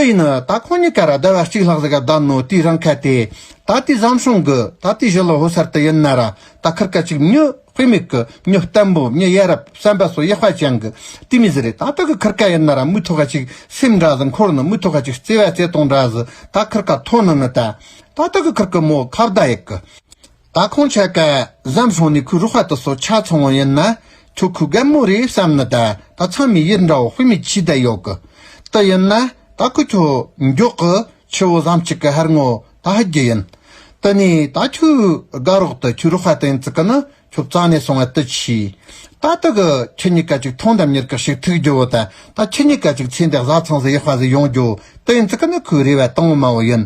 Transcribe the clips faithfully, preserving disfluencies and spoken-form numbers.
ཡིན་ནི་ད་ཁོང་གཉིས་ཀ་ར་ཟླ་བ་གཅིག་ལྷག་ཟིག་ག་བསྡད་ནོ་དེའི་རིང་ཁ་དེ། ད་དེའི་ཟམ་སྲུང་གི་ད་དེའི་ཞི་ལི་ཧོ་སར་དུ་ཡིན་ན་ར་ད་ཁིར་ཀ་ཅིག་མྱི་དཔེ་མེད་གི་མྱི་བརྟན་པོ་མྱི་ཡ་རབས་བསམ་པ་སོ་ཡག་པ་ཅན་གི་དེ་མི་ཟིག་རེད། ད་ད་གི་ཁིར་ཀ་ཡིན་ན་ར་མུ་ཐོག་ག་ཅིག་སེམས་འདྲ་ཟིག་འཁོར་ནི་མུ་ཐོག་ག་ཅིག་བརྩེ་བ་བརྩེ་དུང་འདྲ་ཟིག་ད་ཁིར་ཀ་ཐོན་ནི་ནི་ད། ད་ད་གི་ཁིར་ཀ་མོ་ཁ་བརྡ་ཡག་གི། ད་ཁོང་ཆ་ཀ་ཟམ་སྲུང་ནས་ཁོའི་རོགས་པ་དེ་ཚོ་ཆ་ཚང་བ་ཡིན་ན་ཁྱོད་ཁོའི་རྒན་མོ་རེད་བསམ་ནི་ད། ད་ཚང་མས་ཡིད་འདྲ་བོ་དཔེ་མེད་ཆེ་བསྡད་ཡོད་གི། དེ་ཡིན་ན་ད་ཁོ་ཁྱོད་མགྱོགས་གི་ཆུ་བོ་ཟམ་གཅིག་གི་ཧར་ངོ་ད་ཧ་རྒྱུ་ཡིན། དེ་ནས་ད་ཁྱོད་དགའ་རོགས་དེ་ཁྱོད་རོགས་པ་དེ་ཡིན་ཙི་གི་ནི་ཁྱོད་རྩ་ནས་སོང་བ་དེ་ཆི། ད་ད་གི་ཁྱེད་གཉིས་ཀ་ཅིག་ཐོང་དམ་གཉེར་གི་ཞིག་ཐུག་རྒྱུ་བོ་ད། ད་ཁྱེད་གཉིས་ཀ་ཅིག་ཚེ་འདི་བཟའ་ཚང་ཟིག་ཡག་པ་ཟིག་ཡོང་རྒྱུ་བོ་དེ་ཡིན་ཙི་གི་ནི་ཁོའི་རེ་བ་དང་བོ་མ་བོ་ཡིན།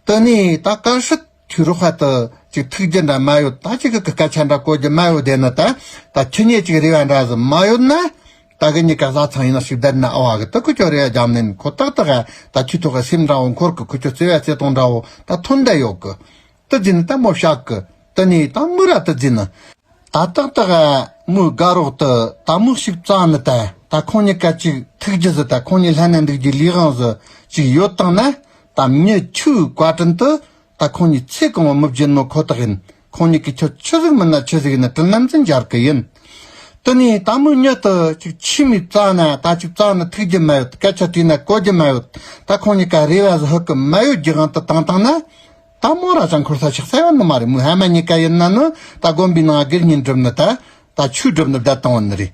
དེ་ནས་ད་དཀར་ཧྲིལ། ཁྱོད་རོགས་པ་དེ་ཅིག་ཐུག་རྒྱུ་འདྲ་མ་ཡོད། ད་ཅིག་གི་སྐད་ཆ་འདྲ་གོ་རྒྱུ་མ་ཡོད་དེ་ནི་ད། ད་ཁྱེད་གཉིས་ཅིག་རེ་བ་འདྲ་ཟིག་མ་ཡོད་ན། ད་གི་གཉིས་ཀ་བཟའ་ཚང་ཡིན་ན་ཞིག་བསྡད་ན་ཨ་བ་གི་དེ་ཁོ་ཁྱོད་རེ་བ་རྒྱབ་ནས་ཁོ་ཏག་ཏག་ད་ཁྱོད་ཐོག་གི་སེམས་འདྲ་བོ་འཁོར་གི་ཁོ་ཁྱོད་བརྩེ་བ་བརྩེ་དུང་འདྲ་བོ་ད་ཐོན་བསྡད་ཡོད་གི། དེ་ཟིན་ད་མོ་བཤད་གི། དེ་ནས་ད་མོ་ར་དེ་ཟིན། ད་ཏག་ཏག་མོའི་དགའ་རོགས་དེ་ད་མོ་ཞིག་བཙལ་ནི་ད། ད་ཁོང་གཉིས་ཀ་ཅིག་ཐུག་རྒྱུ་ཟིག་ད་ཁོང་གཉིས་ལྷན་ན་འདུག་རྒྱུ་ལས་དབང་ཟིག་ཅིག་ཡོད་དང་ན། ད་མྱི་ཁྱོའི་བཀའ་དྲིན་དུ། ད་ཁོང་གཉིས་ཚེ་གང་བོ་མི་བརྗེད་ནོ་ཁོ་ཐག་ཡིན། ཁོང་གཉིས་ཀྱིས་ཁྱོད་ཆི་ཟིག་མིན་ན་ཆི་ཟིག་ཡིན་ན་དྲིན་ལན་ཙམ་འཇལ་གི་ཡིན། དེ་ནས་ད་མོའི་མྱི་དེ་ཅིག་ཆི་མོ་བཙལ་ན་ད་ཅིག་བཙལ་ན་ཐུག་རྒྱུ་མ་ཡོད། སྐད་ཆ་དྲིས་ན་གོ་རྒྱུ་མ་ཡོད། ད་ཁོང་གཉིས་ཀ་རེ་བ་ཟིག་ཧུ་གི་མ་ཡོད་རྒྱུ་དབང་དུ་བཏང་བཏང་ན། ད་མོ་ར་ཅང་འཁོར་ས་ཆགས་ས་ཡོད་ནི་མ་རེད། མོའི་ཧ་མ་གཉིས་ཀ་ཡིན་ན་ནི་ད་དགོན་པའི་ནང་དགེ་བསྙེན་སྒྲུབ་ནི་ད། ད་ཆོས་སྒྲུབ་ནི་བསྡད་བཏང་བ་ནི་རེད།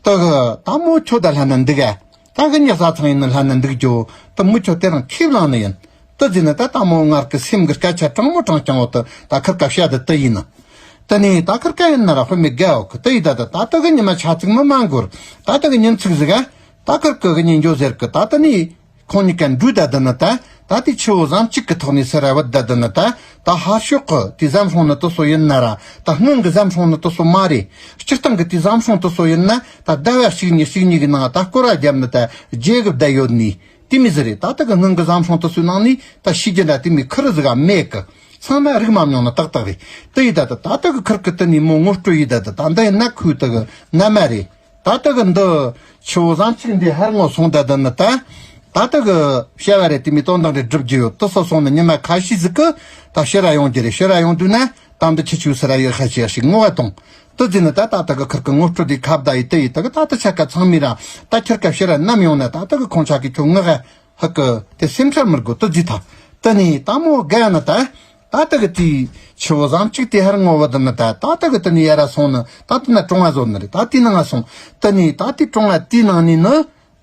དེ་གི་ད་མོ་ཁྱོད་ད་ལྷན་ན་འདུག་ཨ། ད་གི་ཉག་ས་ཚང་ཡིན་ན་ལྷན་ན་འདུག་རྒྱུ། དེ་མོ་ཁྱོད་དེ་རང་ཁས་བླངས་ནི་ཡིན། དེ་ཟིན་ན་ད་ད་མོ་ངར་གི་སེམས་གི་སྐད་ཆ་དྲང་མོ་དྲང་རྐྱང་བོ་དེ་ད་ཁིར་ཀ་བཤད་དེ་དེ་ཡིན་ནི། དེ་ནས་ད་ཁིར་ཀ་ཡིན་ན་ར་དཔེ་མི་དགའ་བོ་གི་དེ་ཡིན་ད། ད་ད་དེ་གི་ཉི་མ་ཆ་ཚིག་མི་མ་འགོར། ད་དེ་གི་ཉིན་ཚིག་ཟིག་ཨ། ད་ཁིར་ཀ་གི་ཉིན་འགྱོ་ཟེར་གི་ད་དེ་ནས། ཁོང་གཉིས་ཀ་འགྲོས་ད་དི་ནི་ད། ད་དེ་ཆུ་བོ་ཟམ་གཅིག་གི་ཐོག་ནས་སེ་ར་བུད་ད་དི་ནི་ད། ད་ཧར་ཕྱོགས་གི་དེ་ཟམ་སྲུང་ནི་དེ་ཚོ་ཡིན་ན་ར། ད་སྔོན་གི་ཟམ་སྲུང་ནི་དེ་ཚོ་མ་རེད། སྤྱིར་བཏང་གི་དེ་ཟམ་སྲུང་དེ་ཚོ་ཡིན་ན་ད་ཟླ་བ་གཅིག་གཉིས་གཅིག་གཉིས་གི་ནང་ད་སྐོར་ར་བརྒྱབ་ནི་ད་བརྗེ་གི་བསྡད་ཡོད་ནི། དེ་མི་ཟེར་རེད། ད་ད་གི་སྔོན་གི་ཟམ་སྲུང་དེ་ཚོའི་ནང་ནས་ད་ཤི་རྒྱུ་འདྲ་དེ་མི་ཁུར་ཟིག་ག་མེད་གི། ཚང་མ་རིག་མ་མྱོང་ནི་ཏག་ཏག་རེད། དེ་ཡིན་ད་ད་ད་ད་གི་ཁུར་གི་དེ་ནས་མོ་ངོ་སྤྲོད་ཡིན་ད་ད་ད་འདི་ཡིན་ན་ཁོའི་ད་གི་མནའ་མ་རེད། ད་ལྟ་གི་འདི་ཆུ་བོ་ཟམ་གཅིག་འདི་ཧར་ངོ་སོང་ད་དི་ནི་ད། ད་ལྟ་གི་བྱ་བ་རེ་དེ་མི་དོན་དག་རེ་སྒྲུབ་རྒྱུ་ཡོད་དི་སོ་སོང་ནི་ཉི་མ་ཁ་ཤས་ཟིག་གི་ད་ཕྱིར་ར་ཡོང་རྒྱུ་རེད། ཕྱིར་ར་ཡོང་དུས་ན་ད་འདི་ཁྱི་ཆུ་སི་ར་ཡོད་ཁ་ཤས་ཤིག་ངོ་བ་དང་དི་ཟིན་ནི་ད་ད་ལྟ་གི་ཁིར་གི་ངོ་སྤྲོད་དེ་ཁ་བརྡ་ཡི་དི་ཡི་ད་གི་ད་ལྟ་ཆ་ཀ་ཚང་མི་ར་ད་ཁྱེར་ཀ་ཕྱིར་ར་ནམ་ཡོང་ན་ད་ལྟ་གི་ཁོང་ཆ་གི་ཁྱོད་ངག་ཧ་གི་དེ་སེམས་ཁྲལ་མི་དགོས་དི་ཟིན་ད། དི་ནི་ད་མོ་དགའ་ནི་ད། ད་ལྟ་གི་དེའི་ཆུ་བོ་ཟམ་གཅིག་དེ་ཧར་ངོ་བ་དི་ནི་ད། ད་ལྟ་གི་དི་ནི་ཡ་ར་སོང་ནི་ད་དི་ན་གྲོང་བ་བཟོ་ནི་རེད། ད་དེའི་ནང་ང་སོང་དི་ནི་ད་དེའི་གྲོང་བ་དེའི་ནང་ནས་ནི་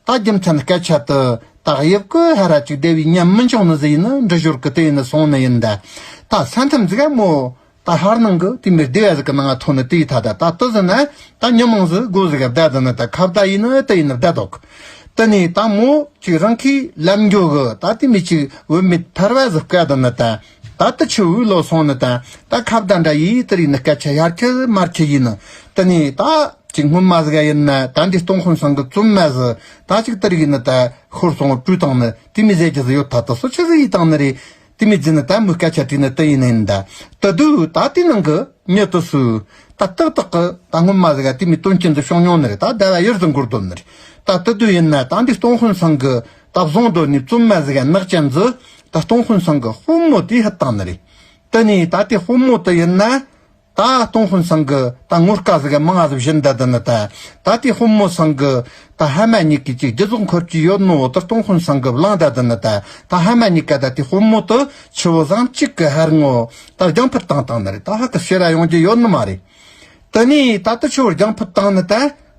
ད་རྒྱུ་མཚན་སྐད་ཆ་དི་ད་དབྱིབས་གི་ཧ་ར་ཅིག་བདེ་བའི་ཉམས་མི་འཇོག་ནི་ཟི་ཡིན་ནི་འབྲི་ཞོར་གི་དི་ཡིན་ནི་སོང་ནི་ཡིན་ད། ད་ས་མཐའ་ཟིག་ག་མོ་ད་ཧར་ནང་གི་དེ་མི་བདེ་བ་ཟིག་གི་ནང་ང་ཐོན་ནི་དི་ཡི་ད། ད་ད་དི་ཟི་ན་ད་ཉི་མང་ཟིག་སྒོ་ཟིག་ག་བསྡད་དི་ནི་ད་ཁ་བརྡ་ཡིན་ནི་དི་ཡིན་ནི་བསྡད་དོག་དི་ནི་ད་མོ་ཅིག་རང་གིས་ལམ་འགྱོ་གི་ད་དེ་མི་ཅིག་བུད་མེད་ཐར་བ་ཟིག་བཀའ་དི་ནི་ད། ད་དི་ཆུ་བོའི་ལོ་སོང་ནི་ད། ད་ཁ་བརྡ་འདྲ་ཡིས་དི་རིགས་ནི་སྐད་ཆ་ཡར་ཁྱེར་མར་ཁྱེར་ཡིན་ནི། དི་ནི་ད་ཅིག་སྔོན་མ་ཟིག་ཡིན་ན་ད་འདི་སྟོང་དཔོན་སང་གི་བཙུན་མ་ཟིག་ད་ཅིག་དི་རིགས་ནི་ད་ཤོར་སོང་བྲོས་བཏང་ནི་དེ་མི་ཟེར་གྱི་ཟིག་ཡོད་ད། དི་སོ་ཆི་ཟིག་ཡིས་བཏང་ནི་རེད། དེ་མི་ཟིན་ནི་ད་མོའི་སྐད་ཆ་དྲིས་ནི་དི་ཡིན་ནི་ཡིན་ད། དི་དུ་ད་དེའི་ནང་གི་མྱི་དི་སུ། ད་ཏག་ཏག་གི་ད་སྔོན་མ་ཟིག་ག་དེ་མི་དོན་རྐྱེན་འདི་བྱུང་མྱོང་ནི་རེད། ད་ཟླ་བ་ཡུར་ཟིག་འགོར་དོ་ནི་རེད། ད་དི་དུ་ཡིན་ན་ད་འདི་སྟོང་དཔོན་སང་གི་ད་བཟུང་དོ་ནི་བཙུན་མ་ཟིག་ག་ནག་ཅན་ཟིག་ད་སྟོང་དཔོན་སང་གི་དཔོན་མོ་དེ་ཧད་བཏང་ནི་རེད། དི་ནི་ད་དེ་དཔོན་མོ་དི་ཡིན་ན་ད་སྟོང་དཔོན་སང་གི་ད་ངོ་དཀའ་ཟིག་ག་མང་ང་ཟིག་བྱིན་ད་དི་ནི་ད། ད་དེ་དཔོན་མོ་སང་གི་ད་ཧ་མ་གཉིས་ཀྱི་ཅིག་རྒྱུ་ཟོག་འཁོར་གྱི་ཡོད་ནོ་དི་སྟོང་དཔོན་སང་གི་བླངས་ད་དི་ནི་ད། ད་ཧ་མ་གཉིས་ཀ་ད་དེ་དཔོན་མོ་དི་ཆུ་བོ་ཟམ་གཅིག་གི་ཧར་ངོ་ད་རྒྱང་ཕུད་བཏང་བཏང་ནི་རེད། ད་ཧ་གི་ཕྱིར་ར་ཡོང་རྒྱུ་ཡོད་ནི་མ་རེད། དི་ནི་ད་དི་ཆུ་བོ་རྒྱང་ཕུད་བཏང་ནི་ད་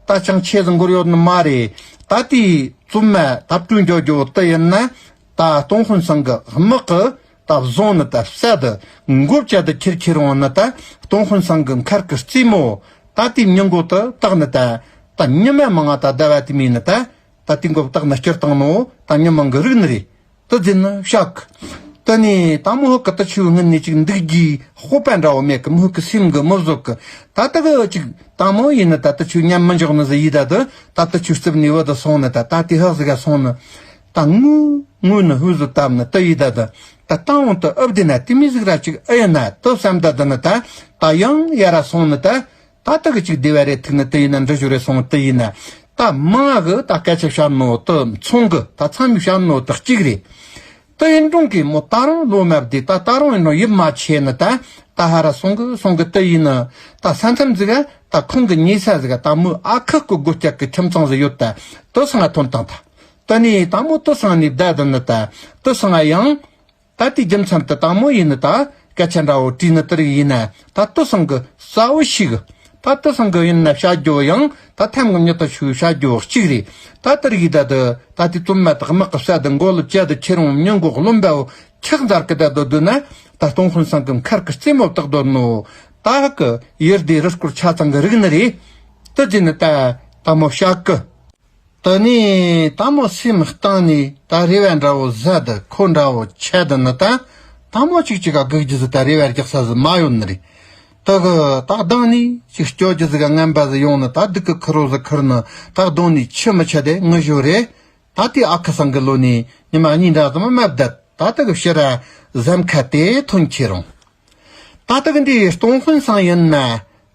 ད་ཅང་ཆེ་ཟིག་འགོར་ཡོད་ནི་མ་རེད། ད་དེའི་བཙུན་མ་ད་བྲོས་འགྱོ་རྒྱུ་དི་ཡིན་ན་ད་སྟོང་དཔོན་སང་གི་དམག་གི་ད་བཟུང་ནི་ད་བསད་དི་མགོ་བཅད་དི་ཁྱེར་ཁྱེར་འོང་ནི་ད། སྟོང་དཔོན་སང་གི་མཁར་གི་རྩེ་མོ་ད་དེའི་མྱི་མགོ་དི་བཏགས་ནི་ད། ད་ཉི་མ་མང་ང་ད་ཟླ་བ་དེ་མིན་ནི་ད། ད་དེ་མགོ་བཏགས་ནི་སྐྱུར་བཏང་ནོ་ད་མྱི་མང་གི་རིག་ནི་རེད། དི་ཟིན་ནི་བཤག་གི། དི་ནི་ད་མོ་ཧུ་གི་དི་ཆུ་སྔུན་ནས་ཅིག་འདུག་རྒྱུའི་སྤོབས་པ་འདྲ་བོ་མེད་གི། མོ་ཧུ་གི་སེམས་གི་མི་བཟོད་གི། ད་ད་གི་ཅིག་ད་མོ་ཡིན་ནི་ད་དི་ཆུ་ཉམས་མི་འཇོག་ནི་ཟི་ཡིན་ད་དི། ད་དི་ཆུ་རྩིབ་ནས་བུད་དི་སོང་ནི་ད། ད་དེ་ཧག་ཟིག་ག་སོང་ནི། ད་ངུ་ངུ་ནི་ཧུ་ཟི་བཏབ་ནི་དི་ཡིན་ད་དི། ད་ད་འོང་དི་ཨུབ་དི་ན་དེ་མི་ཟིག་ར་ཅིག་ཨེ་ཡིན་ན་དི་བསམ་ད་དི་ནི་ད། ད་ཡང་ཡ་ར་སོང་ནི་ད། ད་ད་གི་ཅིག་བདེ་བ་རེ་ཐུག་ནི་དི་ཡིན་ན་འདྲི་ཞུ་རེ་སོང་དི་ཡིན་ན། ད་མང་གི་ད་སྐད་ཆ་བཤད་ནོ་དུ་མཚུངས་གི་ད་ཚང་མས་བཤད་ནོ་དུ་གཅིག་རེད། དུ་ཡིན་རུང་གི་མོ་ད་རུང་ལོ་མ་བདེ་ད་ད་རུང་ཡིན་རུང་ཡིད་མ་ཆེས་ནི་ད་ད་ཧ་ར་སོང་གི་སོང་གི་དུ་ཡིན་ནི་ད་ས་མཚམས་ཟིག་ག་ད་ཁོང་གི་ཉེ་ས་ཟིག་ག་ད་མོ་ཨ་ཁུ་སྐུ་སྒོ་སྐྱག་གི་ཁྱིམ་ཚང་ཟིག་ཡོད་ད་དུ་སང་ཐོན་དང་ད་དུ་ནི་ད་མོ་དུ་སང་ནི་བདའ་དུ་ནི་ད་དུ་སང་ཡང་། ད་ལྟའི་རྒྱུ་མཚན་དུ་དང་མོ་ཡིན་ནི་ད་སྐད་ཆ་འདྲ་བོ་དྲིས་ནི་དེ་རིགས་ཡིན་ན་ད་དུ་སང་གི་གསལ་བོ་ཞིག་ད་དུ་སང་གི་ཡིན་ན་བཤད་རྒྱུ་ཡང་ད་ཐམ་གི་མྱི་དུ་ཞུ་བཤད་རྒྱུ་གཅིག་རེད། ད་དེ་རིགས་ད་དུ་ད་ལྟའི་བཙུན་མ་དག་དམག་གི་ས་དུ་མགོ་ལ་བཅད་དུ་ཁྱེར་འོང་མྱི་མགོ་རློན་པའོ་ཁྲག་འཛར་གི་ད་དུ་དུ་ན་ད་སྟོང་དཔོན་སང་གི་མཁར་གི་རྩེ་མོ་བཏགས་དོ་ནོ་ད་གི་ཡེར་དེ་རི་སྐོར་ཆ་ཚང་གི་རིག་ནི་རེད། དུ་ཟིན་ནི་ད་ད་མོ་བཤད་གི་དེ་ནས་དལ་མོ་སེམས་གཏིང་ནས་ད་རེ་བ་འདྲ་བོ་ཟད་དེ་ཁོ་འདྲ་བོ་ཆད་དེ་ནི་ད་དལ་མོ་གཅིག་གཅིག་ག་སྒུག་རྒྱུ་ཟིག་ད་རེ་བ་རྒྱག་ས་ཟིག་མ་ཡོད་ནི་རེད། དེ་གི་ད་གདང་ནས་ཅིག་སྐྱོ་རྒྱུ་ཟིག་ག་ངན་པ་ཟིག་ཡོང་ནི་ད་སྡུག་གི་ཁུར་བོ་ཟིག་ཁུར་ནི་ད་གདོང་ནས་ཆུ་མི་ཆད་དེ་ངུ་ཞོ་རེད། ད་དེ་ཨ་ཁུ་སང་གི་ལོ་ནས་ཉི་མ་གཉིས་འདྲ་ཙམ་མ་བསྡད་ད་དེ་གི་ཕྱིར་ར་ཟམ་ཁ་དེ་ཐོན་ཁྱེར་རུང་། ད་ལྟ་གི་འདི་སྟོང་དཔོན་སང་ཡིན་ན།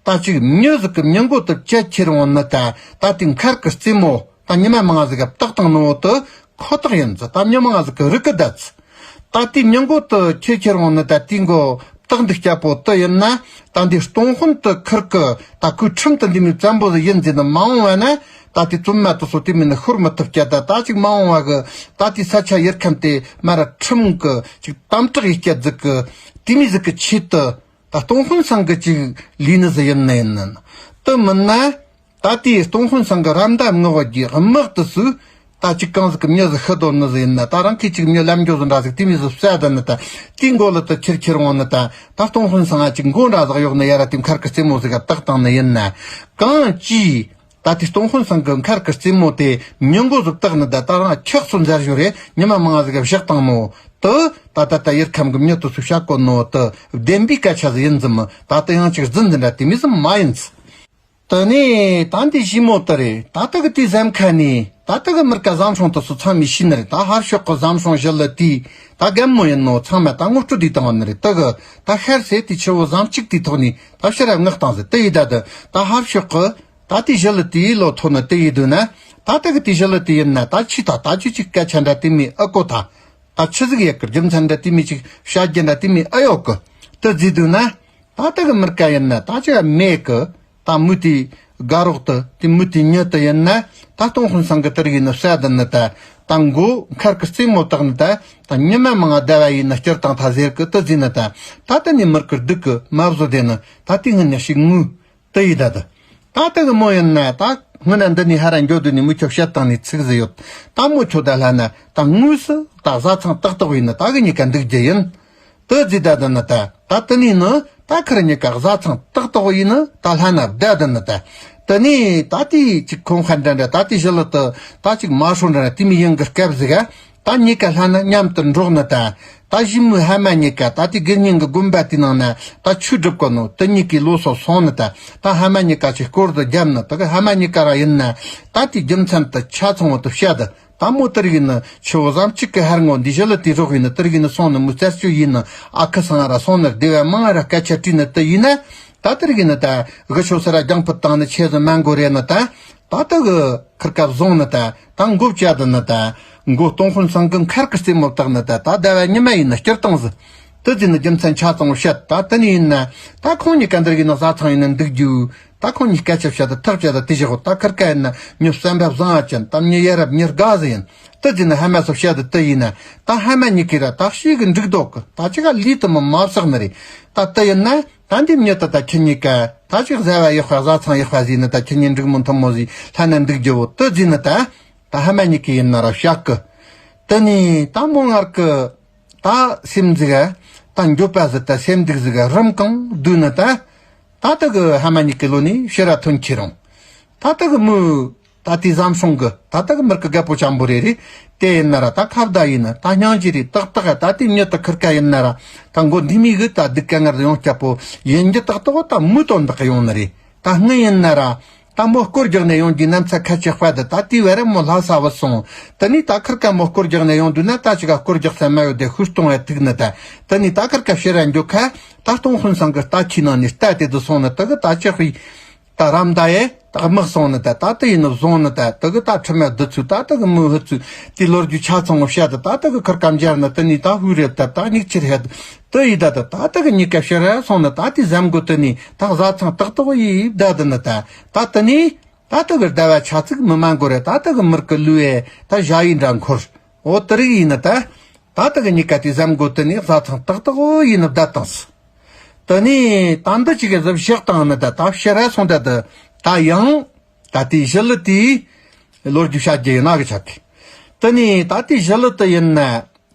ད་ཅིག་མྱི་ཟིག་གི་མྱི་མགོ་དུ་བཅད་ཁྱེར་འོང་ནི་ད་ད་དེ་མཁར་གི་རྩེ་མོ་ད་ཉི་མ་མང་ཟིག་ག་བཏགས་བཏང་ནོ་དུ་ཁོ་ཐག་ཡིན་ཙི་ད་མྱི་མང་ཟིག་གི་རིག་གི་ད་ཙི། ད་དེ་མྱི་མགོ་དུ་ཁྱེར་ཁྱེར་འོང་ནི་ད་དེ་མགོ་བཏགས་འདུག་སྐྱ་པོ་དུ་ཡིན་ན་ད་འདི་སྟོང་དཔོན་དུ་ཁུར་གི་ད་ཁོའི་ཁྲིམས་དུ་འདི་མི་བཙན་པོ་ཟིག་ཡིན་ཟེར་ནི་མ་འོང་བ་ན། ད་དེ་བཙུན་མ་དུ་སོ་དེ་མིན་ནི་ཤོར་མི་ཐུབ་སྐྱ་ད་ད་ཅིག་མ་འོང་བ་གི་ད་དེ་ས་ཆ་ཡར་ཁམས་དེ་མ་ར་ཁྲིམས་གི་ཅིག་དམ་དྲག་ཡིན་སྐྱ་ཟིག་གི་དེ་མི་ཟིག་གི་ཆེད་དུ་ད་སྟོང་དཔོན་སང་གི་ཅིག་ལུས་ནི་ཟིག་ཡིན་ན་ཡིན་ན་དུ་མིན་ན། ད་དེ་སྟོང་དཔོན་སང་གི་རམ་ད་ངག་གི་དམག་དུ་སུ་ད་ཅིག་གང་ཟིག་གི་མྱི་ཟིག་ཤི་དོ་ནི་ཟིག་ཡིན་ན་ད་རང་གི་ཅིག་མྱི་ལམ་འགྱོ་ཟིག་འདྲ་ཟིག་དེ་མི་ཟིག་བསད་ད་ནི་ད་དེ་མགོ་ལ་དུ་ཁྱེར་ཁྱེར་འོང་ནི་ད་ད་སྟོང་དཔོན་སང་ང་ཅིག་མགོ་འདྲ་ཟིག་གཡོག་ནི་ཡ་ར་དེ་མཁར་གི་རྩེ་མོ་ཟིག་ག་བཏགས་བཏང་ནི་ཡིན་ན་གང་ཅི། ད་དེ་སྟོང་དཔོན་སང་གི་མཁར་གི་རྩེ་མོ་དེ་མྱི་མགོ་ཟིག་བཏགས་ནི་ད་ད་རང་ཁྱགས་སུ་འཛར་ཞོ་རེ་ཉི་མ་མང་ཟིག་ག་བཞག་བཏང་ནོ་དུ་ད་ད་ད་ཡར་ཁམས་གི་མྱི་དུ་སུ་བཤད་གོ་ནོ་དུ་བདེན་པའི་སྐད་ཆ་ཟིག་ཡིན་ཙམ་ད་ད་ཡང་ཅིག་རྫུན་འདི་འདྲ་དེ་མི་ཙམ་མ་ཡིན་ཙི། དེ་ནས་ད་འདི་ཞི་མོ་དུ་རེད་ད་ད་གི་དེ་ཟམ་ཁ་ནས་ད་ད་གི་མིར་ཀ་ཟམ་སྲུང་དུ་སུ་ཚང་མི་ཤི་ནི་རེད་ད་ཧར་ཤོག་གི་ཟམ་སྲུང་ཞི་ལི་དེ་ད་རྒན་མོ་ཡིན་ནོ་ཚང་མ་ད་ངོ་སྤྲོད་དེ་བཏང་བ་ནི་རེད་ད་གི་ད་ཤར་སེ་དེ་ཆུ་བོ་ཟམ་གཅིག་དེ་ཐོག་ནས་ད་ཕྱིར་ར་མངགས་བཏང་ཟེར་དེ་ཡི་ད་དུ་ད་ཧར་ཤོག་གི་ད་དེ་ཞི་ལི་དེའི་ལོ་ཐོ་ནི་དེ་ཡི་དུ་ན། ད་ད་གི་དེ་ཞི་ལི་དེ་ཡིན་ན་ད་ཆི་ད་ད་ཆི་ཅིག་སྐད་ཆ་འདྲ་དེ་མི་ཨ་གོ་ད། ད་ཆི་ཟིག་ཡེ་གི་རྒྱུ་མཚན་འདྲ་དེ་མི་ཅིག་བཤད་རྒྱུ་འདྲ་དེ་མི་ཨ་ཡོད་གི། དེ་ཟིག་དུ་ན། ད་ད་གི་མིར་ཀ་ཡིན་ན་ད་ཅི་ག་མེད་གི། ད་མུ་དེ་དགའ་རོགས་དུ་དེ་མུ་དེ་ཉི་དུ་ཡིན་ན། ད་སྟོང་དཔོན་སང་གི་དེ་རིགས་ནི་བསད་དུ་ནི་ད། ད་མགོ་མཁར་གི་རྩེ་མོ་བཏགས་ནི་ད། ད་ཉི་མ་མང་ང་བསྡད་པ་ཡིན་ན་སྐྱུར་བཏང་ཐ་ཟེར་གི་དེ་ཟིག་ནི་ད། ད་དེ་ནི་མིར་གི་སྡུག་གི་མ་བཟོ་དེ་ནི་ད་དེ་སྔོན་ནས་ཞིག་ངུ། དེ་ཡི་ད་དུ། ད་དེ་གི་མོ་ཡིན་ན་ད་སྔོན་ན་འདི་ནས་ཧ་ར་འགྱོ་དུས་ནས་མུ་ཁྱོད་བཤད་སྟངས་ནས་ཚིག་ཟིག་ཡོད། ད་མོ་ཁྱོད་ད་ལྷ་ན་ད་དངོས་སུ་ད་བཟའ་ཚང་ཏག་ཏག་ཡིན་ན་ད་གི་གཉིས་ཀ་འདུག་རྒྱུ་ཡིན། དེ་ཟིག་ད་དུ་ནི་ད་ད་དེ་ནས་ནི་ད་ཁིར་གཉིས་ཀ་བཟའ་ཚང་ཏག་ཏག་ཡིན་ནི་ད་ལྷ་ན་བསྡད་དུ་ནི་ད། དེ་ནས་ད་དེ་ཅིག་ཁོང་ཁ་འདྲ་འདྲ་ད་དེ་ཞི་ལི་དུ་ད་ཅིག་མ་ཧྲོ་འདྲ་འདྲ་དེ་མི་ཡིན་གི་སྐབས་ཟིག་ག་ད་གཉིས་ཀ་ལྷ་ན་མཉམ་དུ་འགྲོགས་ནི་ད། ད་ཞི་མོའི་ཧ་མ་གཉིས་ཀ་ད་དེ་དགེ་བསྙེན་གི་དགོན་པ་དེའི་ནང་ན་ད་ཆོས་སྒྲུབ་གོ་ནོ་དེ་གཉིས་ཀའི་ལོ་སོ་སོང་ནི་ད། ད་ཧ་མ་གཉིས་ཀ་ཅིག་སྐོར་དུ་བརྒྱབ་ནི་ད་གི་ཧ་མ་གཉིས་ཀ་ར་ཡིན་ན། ད་དེ་རྒྱུ་མཚན་དུ་ཆ་ཚང་བོ་དུ་བཤད་དུ། ད་མོ་དེ་རིགས་ནི་ཆུ་བོ་ཟམ་གཅིག་གི་ཧར་ངོ་འདི་ཞི་ལི་དེ་རོགས་ཡིན་ནི་དེ་རིགས་ནི་སོང་ནི་མོ་རྩད་གཅོད་ཡིན་ནི་ཨ་ཁུ་སང་ར་སོང་ནི་སྡེ་བ་མང་ར་སྐད་ཆ་དྲིས་ནི་དེ་ཡིན་ན། ད་དེ་རིགས་ནི་ད་གི་ཆོ་སི་ར་རྒྱང་ཕུད་བཏང་ནི་ཆེ་ཟི་མ་འགོ་རེ་ནི་ད། ད་ལྟ་གི་ཁིར་ཀ་བཟུང་ནི་ད་ད་མགོ་བཅད་དུ་ནི་ད་མགོ་སྟོང་དཔོན་སང་གི་མཁར་གི་རྩེ་མོ་བཏགས་ནི་ད་ད་ཟླ་བ་ཉི་མ་ཡིན་ན་སྐྱུར་བཏང་ཟི། དེ་ཟིན་ནི་རྒྱུ་མཚན་ཆ་ཚང་བཤད་ད་དེ་ནི་ཡིན་ན་ད་ཁོང་གཉིས་ཀ་འདིར་གི་ནི་བཟའ་ཚང་ཡིན་ན་འདུག་རྒྱུ་ད་ཁོང་གཉིས་སྐད་ཆ་བཤད་ད་ཐག་བཅད་ད་དེ་བཞག་གོ་ད་ཁིར་ཀ་ཡིན་ན་མྱི་བསམ་པ་བཟང་ཨ་ཅན་ད་མྱི་ཡ་རབས་མྱི་དགའ་ཟི་ཡིན། དེ་ཟིན་ནི་ཧ་མ་སོ་བཤད་ད་དེ་ཡིན་ན་ད་ཧ་མ་གཉིས་ཀི་ར་ད་ཤི་གི་འགྲིག་འདུག་གི་ད་ཅི་ག་ལུས་དུ་མི་མ་བསགས་ནི་རེད། ད་དེ་ཡིན་ན། ད་འདི་མྱི་ད་ད་ཁྱེད་གཉིས་ཀ་ད་ཅིག་བཟའ་བ་ཡག་པ་བཟའ་ཚང་ཡག་པ་ཟིན་ནི་ད་ཁྱེད་གཉིས་འགྲིག་མོ་མཐུན་མོ་ཟིག་ལྷ་ན་འདུག་རྒྱུ་བོ་དེ་ཟིན་ནི་ད་ད་ཧ་མ་གཉིས་ཀི་ཡིན་ན་ར་བཤད་གི། དེ་ནི་ད་མོ་ངར་གི་ད་སེམས་ཟིག་ག་ད་འགྱོད་པ་ཟིག་ད་སེམས་སྡུག་ཟིག་ག་རིམ་གང་བསྡུས་ནི་ད་ད་ད་གི་ཧ་མ་གཉིས་ཀི་ལོ་ནི་ཕྱི་ར་ཐོན་ཁྱེར་རུང་ད་ད་གི་མོ། ད་དེ་བཟའ་སྲུང་གི་ད་ལྟ་གི་མིར་གི་རྒད་པོ་ཆེན་པོ་རེ་རེ། དེ་ཡིན་ན་ར་ད་ཁ་བརྡ་ཡིན་ན་ད་སྙིང་རྗེ་རེད་ཏག་ཏག་ད་དེ་མྱི་ད་ཁིར་ཀ་ཡིན་ན་ར་ད་མགོ་འདི་མི་གི་ད་སྡུག་ཀ་ངར་ཡོང་སྐྱ་པོ་ཡིན་རྒྱུ་ཏག་ཏག་ད་མུ་དོན་དག་ཡོང་ནི་རེད། ད་སྔུན་ཡིན་ན་ར་ད་མོ་སྐོར་རྒྱག་ནས་ཡོང་རྒྱུའི་གནམ་ས་ཁ་ཆེ་དཔའ་ད་ད་དེ་བས་ར་མོ་ལྷ་ས་བུད་སོང་། ད་ནི་ད་ཁིར་ཀ་མོ་སྐོར་རྒྱག་ནས་ཡོང་དུས་ན་ད་ཅི་ག་སྐོར་རྒྱག་ས་མ་ཡོད་དེ་ཤུ་སྟོང་བས་ཐུག་ནི་ད། ད་ནི་ད་ཁིར་ཀ་ཕྱིར་ར་འགྱོ་ཁ་ད་སྟོང་དཔོན་སང་གི་རྟ་ཁྱིའི་ནང་ནས་རྟ་དེ་དུ་སོང་ནི་ད་གི་ད་ཅི་ཧུའི་ད་རམ་ད་ཡེ། ད་དམག་སོང་ནི་ད་ད་ལྟ་ཡིན་ནི་བཟུང་ནི་ད་དེ་གི་ད་ཁྲི་མ་བདུད་ཚུགས་ད་དེ་གི་མི་ཧུ་ཚུགས་དེ་ལོ་རྒྱུས་ཆ་ཚང་བཤད་ད་ད་དེ་གི་ཁུར་ཀ་འབྱར་ནི་དེ་ནས་ད་ཧུ་རེད་ད་ད་སྙིགས་ཆེར་ཧད་དེ་ཡི་ད་ད་ད་དེ་གི་གཉིས་ཀ་ཕྱིར་ར་སོང་ནི་ད་དེ་ཟམ་གོ་དེ་ནས་ད་བཟའ་ཚང་ཏག་ཏག་ཡི་བདའ་དེ་ནི་ད་ད་དེ་ནས་ད་དེ་གི་ཟླ་བ་ཆ་ཚིག་མི་མ་འགོར་རེད་ད་དེ་གི་མིར་གི་ལུས་ཨེ་ད་ཞ་ཡི་འདྲ་འཁོར་འོ་དེ་རིགས་ཡིན་ནི་ད་ད་དེ་གི་གཉིས་ཀ་དེ་ཟམ་གོ་དེ་ནས་བཟའ་ཚང་ཏག་ཏག་ཡིན་ནི་བདའ་བཏང་སི། དེ་ནས་ད་འདི་གཅིག་གི་གཟབ་བཞག་བཏང་ནི་ད་ད་ཕྱིར་ར་སོང་ད་དེ་ད་ཡང་ད་དེའི་ཞི་ལི་དེའི་ལོ་རྒྱུས་བཤད་རྒྱུ་ཡིན་ན་གི་ཆག་གི། དེ་ནས་ད་དེའི་ཞི་ལི་དེ་ཡིན་ན་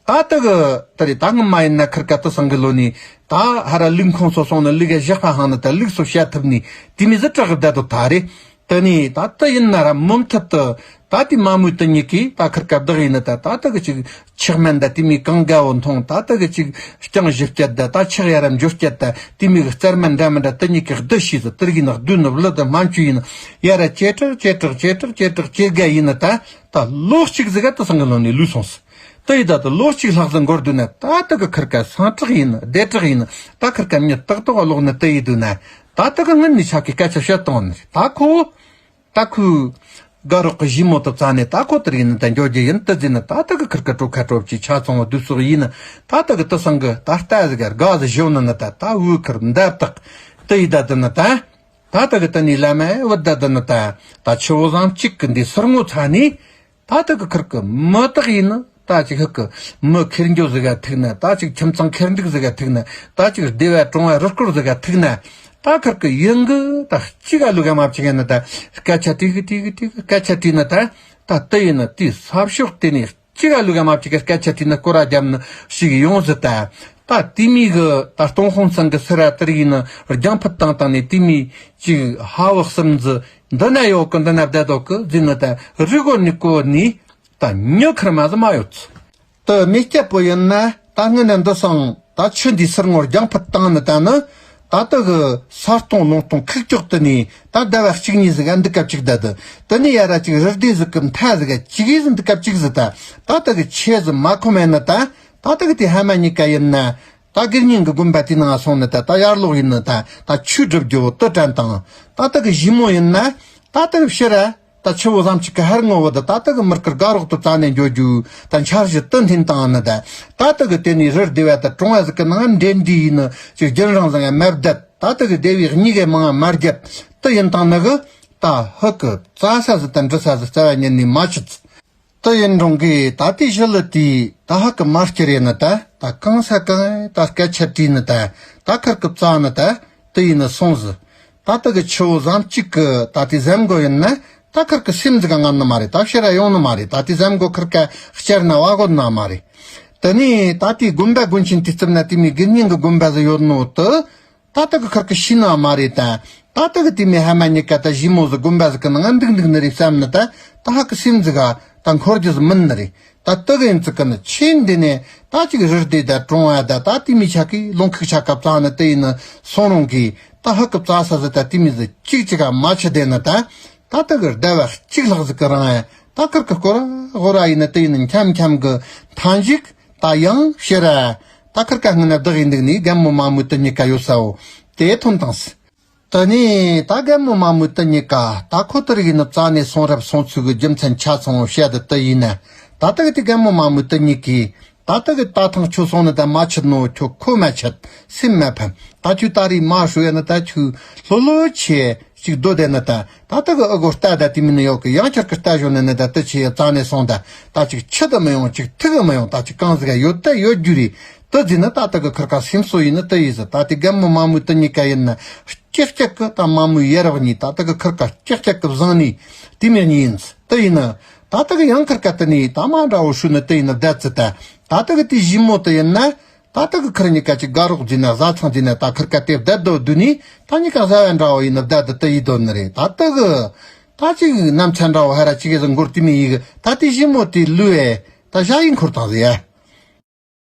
ད་དེ་གི་དེ་རེད་ད་ངི་མ་ཡིན་ན་ཁུར་ཀ་དེ་སང་གི་ལོ་ནས་ད་ཧ་ར་ལུག་ཁོང་སོ་སོང་ནི་ལུག་གི་བཞག་པ་ཧང་ནི་ད་ལུག་སོ་བཤད་ཐུབ་ནི་དེ་མི་ཟི་དྲག་གི་བསྡད་དོ་ད་རེད། དེ་ནས་ད་ལྟ་ཡིན་ན་ར་མུ་མཐུད་དུ་ད་དེ་མ་མོའི་དེ་གཉིས་ཀས་ད་ཁུར་ཀ་བདག་ཡིན་ན་ད་ད་ལྟ་གི་ཅིག་ཆག་མན་ད་དེ་མི་གང་དགའ་བོ་མཐོང་ད་ལྟ་གི་ཅིག་རྐྱང་བཞི་བསྐྱལ་ད་ད་ཆག་ཡ་ར་འཇོ་བསྐྱལ་ད་དེ་མི་གི་རྩར་མན་འདྲ་མི་འདྲ་དེ་གཉིས་ཀས་བསྡུ་ཤེས་སུ་དེར་གི་ན་བསྡུ་ནི་བླུ་ད་སྨན་བཅོས་ཡིན་ཡ་ར་ཅེ་དྲག་ཅེ་དྲག་ཅེ་དྲག་ཅེ་དྲག་ཅེ་དགའ་ཡིན་ན་ད་ད་ལོ་གཅིག་ཟིག་ག་དེ་སང་གི་ལོ་ནས་ལུས་སོང་སི། དེ་ཡི་ད་དུ་ལོ་གཅིག་ལྷག་ཙམ་འགོར་དུས་ན་ད་ལྟ་གི་ཁུར་ཀ་སང་དྲག་ཡིན་བདེ་དྲག་ཡིན་ད་ཁུར་ཀ་མྱི་ཏག་ཏག་ལོག་ནི་དེ་ཡི་དུས་ན་ད་ལྟ་གི་སྔུན་ནས་ཆག་གི་སྐད་ཆ་བཤད་བཏང་ནི་ད་ཁོ་ད་ཁོའི་དགའ་རོགས་ཀྱི་ཞི་མོ་དུ་བཙལ་ནས་ད་ཁོ་དེར་ཡིན་ནི་ད་འགྱོ་རྒྱུ་ཡིན་དུ་ཟིན་ནི་ད་ལྟ་གི་ཁུར་ཀ་གྲོ་ཁ་གྲོ་བཅས་ཆ་ཚང་བ་བསྡུས་སོགས་ཡིན་ནི་ད་ལྟ་གི་དུ་སང་གི་ད་ལྟ་ཟིག་ག་དགའ་ཟི་ཞོ་ནི་ནི་ད་ད་བུ་ཁུར་འདབ་དག་དེ་ཡི་ད་དུ་ནི་ད་ད་ལྟ་གི་དུ་ནི་ལ་མ་བུ་ད་དུ་ནི་ད་ད་ཆུ་བོ་ཟམ་གཅིག་གི་འདི་སུར་ངོ་ཚ་ནི། ད་ལྟ་གི་ཁུར་གི་མི་དག་ཡིན་ན་ད་ཅིག་ཧུ་གི་མི་ཁེར་འགྱོ་ཟི་ག་ཐུག་ན་ད་ཅིག་ཁྱིམ་ཚང་ཁེར་འདུག་ཟི་ག་ཐུག་ན་ད་ཅིག་སྡེ་བ་གྲོང་བ་རུ་སྐོར་ཟི་ག་ཐུག་ན་ད་ཁུར་གི་ཡིན་གི་ད་གཅིག་ག་ལུག་ག་མ་བཅུག་ཡིན་ན་ད་སྐད་ཆ་དྲིས་གི་དྲིས་གི་དྲིས་གི་སྐད་ཆ་དྲིས་ན་ད་ད་དེ་ཡིན་ན་དེའི་ས་ཕྱོགས་དེ་ནས་གཅིག་ག་ལུག་ག་མ་བཅུག་གི་སྐད་ཆ་དྲིས་ན་སྐོར་ར་རྒྱབ་ན་ཞིག་ཡོང་ཟི་ད་ད་དེ་མི་གི་ད་སྟོང་དཔོན་ཚང་གི་སི་ར་དེར་ཡིན་ན་རྒྱང་ཕུད་བཏང་བཏང་ནས་དེ་མི་ཅིག་ཧ་བག་གསུམ་ཟི། འདི་ན་ཡོད་གི་འདི་ན་བསྡད་དོ་གི་ཟིན་ནི་ད་རི་གོ་ནི་གོ་ནི་ད་ཉི་ཁར་མ་ཟི་མ་ཡོད་ཚུ། དུ་མི་སྐྱབས་པོ་ཡིན་ན་ད་སྔོན་ནས་འདི་སང་ད་ཆུ་འདི་སུར་ངོར་རྒྱང་ཕུད་བཏང་ནི་ད་ནི་ད་ལྟ་གི་ས་སྟོང་ལུང་སྟོང་ཁུག་ཀྱོག་དུ་ནི་ད་ཟླ་བ་གཅིག་གཉིས་ཟིག་ག་འདི་སྐབས་གཅིག་ད་དུ་དུ་ནི་ཡ་ར་གཅིག་རི་སྡེ་ཟིག་གི་མཐའ་ཟིག་ག་གཅིག་ཡིས་འདི་སྐབས་གཅིག་ཟི་ད་ད་ལྟ་གི་ཆེ་ཟི་མ་ཁོ་མེད་ནི་ད་ད་ལྟ་གི་དེ་ཧ་མ་གཉིས་ཀ་ཡིན་ན། ད་དགེ་བསྙེན་གྱི་དགོན་པ་དེའི་ནང་སོང་ནི་ད་ད་ཡར་ལོག་ཡིན་ནི་ད་ད་ཆོས་སྒྲུབ་རྒྱུ་བོ་དུ་དྲན་དང་ད་ལྟ་གི་ཞི་མོ་ཡིན་ན་ད་ལྟ་གི་ཕྱིར་ར་ད་ཆུ་བོ་ཟམ་གཅིག་གི་ཧར་ངོ་བོ་དུ་ད་ལྟ་གི་མིར་ཀིར་དགའ་རོགས་དུ་བཙལ་ནས་འགྱོ་རྒྱུ་ད་འཆར་གཞི་དུ་འཐེན་བཏང་ནི་ད་ད་ལྟ་གི་དེ་ནས་རི་སྡེ་བ་དུ་གྲོང་བ་ཟིག་གི་ནང་འདྲེན་འདྲིས་ཡིན་ནི་ཅིག་རྒྱུན་རིང་ཟིག་ང་མ་བསྡད་ད་ལྟ་གི་སྡེ་བའི་གཉིས་གའི་མང་ང་མ་རྒྱབ་དུ་ཡིན་དང་ནི་གི་ད་ཧུ་གི་བཙལ་ས་ཟིག་ད་འདྲི་ས་ཟིག་རྩ་བ་ཉིད་ནས་མ་ཆུད། དུ་ཡིན་རུང་གི་ད་ལྟའི་ཞི་ལི་དེ་ད་ཧ་གི་མ་སྐྱུར་ཡིན་ནི་ད་ད་གང་ས་གང་ད་སྐད་ཆ་དྲིས་ནི་ད་ད་ཁུར་གི་བཙལ་ནི་ད་དུ་ཡིན་ནི་སོང་ཟི། ད་ལྟ་གི་ཆུ་བོ་ཟམ་གཅིག་གི་ད་ལྟའི་ཟམ་གོ་ཡིན་ན་ད་ཁུར་གི་སེམས་ཟི་ག་ངར་ནི་མ་རེད། ད་ཕྱིར་ར་ཡོང་ནི་མ་རེད། ད་ལྟའི་ཟམ་གོ་ཁུར་ག་བསྐྱར་ན་བ་གོ་ནི་མ་རེད། དེ་ནས་ད་ལྟའི་དགོན་པ་དགོན་ཆེན་དེ་བརྩིབས་ན་དེ་མི་དགེ་བསྙེན་གི་དགོན་པ་ཟིག་ཡོད་ནོ་དུ། ད་ལྟ་གི་ཁུར་གི་ཤི་ནི་མ་རེད་ད། ད་ལྟ་གི་དེ་མི་ཧ་མ་གཉིས་ཀ་ད་ཞི་མོ་ཟི་དགོན་པ་ཟིག་གི་ནང་འདུག་འདུག་ནི་རེད་བསམ་ནི་ད་ད་ཧ་གི་སེམས་ཟིག་ག་ད་འཁོར་རྒྱུ་ཟིག་མིན་ནི་རེད། ད་ལྟ་གི་ཡིན་ཙི་གི་ནི་ཆེན་འདི་ནས་ད་ཅིག་རི་སྡེ་ད་གྲོང་བ་ད་ད་དེ་མི་ཆ་གི་ལུང་ཁུག་ཆ་ག་བཙལ་ནི་དེ་ཡིན་ནི་སོང་རུང་གི་ད་ཧ་གི་བཙལ་ས་ཟིག་ད་དེ་མི་ཟིག་གཅིག་གཅིག་ག་མ་ཆི་བསྡད་ནི་ད། ད་ལྟ་གི་ཟླ་བ་གཅིག་ལྷག་ཟིག་གི་རིང་ད་ཁུར་གི་སྐོར་ར་ཧོ་ར་ཡིན་ནི་དེ་ཡིན་ནི་འཁྱམ་འཁྱམ་གི་མཐའ་མཇུག་ད་ཡང་ཕྱིར་ར། ད་ཁུར་ཀ་སྔུན་ན་བདག་ཡིན་འདུག་ནི་རྒན་མོ་མ་མོ་དུ་གཉིས་ཀ་ཡོད་ས་བོ་དེ་ཐོན་དང་སི། དེ་ནས་ད་རྒན་མོ་མ་མོ་དུ་གཉིས་ཀ་ད་ཁོ་དེར་ཡིན་ནི་བཙལ་ནས་སོང་རབས་སོང་ཚུལ་གི་རྒྱུ་མཚན་ཆ་ཚང་བོ་བཤད་དུ་དུ་ཡིན་ན། ད་ལྟ་གི་དེ་རྒན་མོ་མ་མོ་དུ་གཉིས་ཀས་ད་ལྟ་གི་ད་ཐང་ཁྱོད་སོང་ནི་ད་མ་ཆད་ནོ་ཁྱོད་ཁོ་མ་ཆད་སེམས་མ་ཕམ། ད་ཁྱོད་ད་རེས་མ་ཧྲུ་ཡ་ནི་ད་ཁྱོད་ལྷོད་ལྷོད་ཆེ་ཅིག་སྡོད་བསྡད་ནི་ད། ད་ལྟ་གི་ཨ་གོ་རྟ་ད་དེ་མིན་ནི་ཡོད་གི་ཡང་ཁྱེར་གི་རྟ་ཞོན་ནི་ནི་ད་དུ་ཆེ་ཡ་རྩ་ནས་སོང་ད། ད་ཅིག་ཆུ་ད་མི་ཡོང་ཅིག་ཐིག་གི་མི་ཡོང་ད་ཅིག་གང་ཟིག་ག་ཡོད་ད་ཡོད་རྒྱུ་རེད། དུ་ཟིན་ནི་ད་ལྟ་གི་ཁུར་ཀ་སེམས་གསོ་ཡིན་ནི་དུ་ཡིན་ཟི། ད་དེ་རྒན་མོ་མ་མོ་དུ་གཉིས་ཀ་ཡིན་ན་ཀྱག་ཀྱག་གི་ད་མ་མོ་ཡ་རབས་གཉིས་ད་ལྟ་གི་ཁུར་ཀ་ཀྱག་ཀྱག་གི་བཟང་ནི་དེ་མི་གཉིས་ཡིན་ཟི་དུ་ཡིན་ནི། ད་ལྟ་གི་ཡང་ཁུར་ཀ་དུ་ནི་ད་མ་འདྲ་བོ་ཧྲུ་ནི་དུ་ཡིན་ནི་བསྡད་ཟི་ད། ད་ལྟ་གི་དེ་ཞི་མོ་དུ་ཡིན་ན། ད་ལྟ་གི་ཁུར་གཉིས་ཀ་ཅིག་དགའ་རོགས་འཛིན་ན་བཟའ་ཚང་འཛིན་ན་ད་ཁུར་ཀ་དེ་བསྡད་དོ་དུ་ནི་ད་གཉིས་ཀ་བཟའ་བ་འདྲ་བོ་ཡིན་ན་བསྡད་དུ་དུ་ཡི་དོ་ནི་རེད། ད་ལྟ་གི་ད་ཅིག་ནམ་ཚན་འདྲ་བོ་ཧ་ར་ཅིག་གི་ཟིག་འགོར་དུ་མི་ཡི་གི་ད་དེ་ཞི་མོ་དེ་ལུས་ཨེ་ད་ཞ་ཡི་འཁོར་དང་ཟི་ཡ།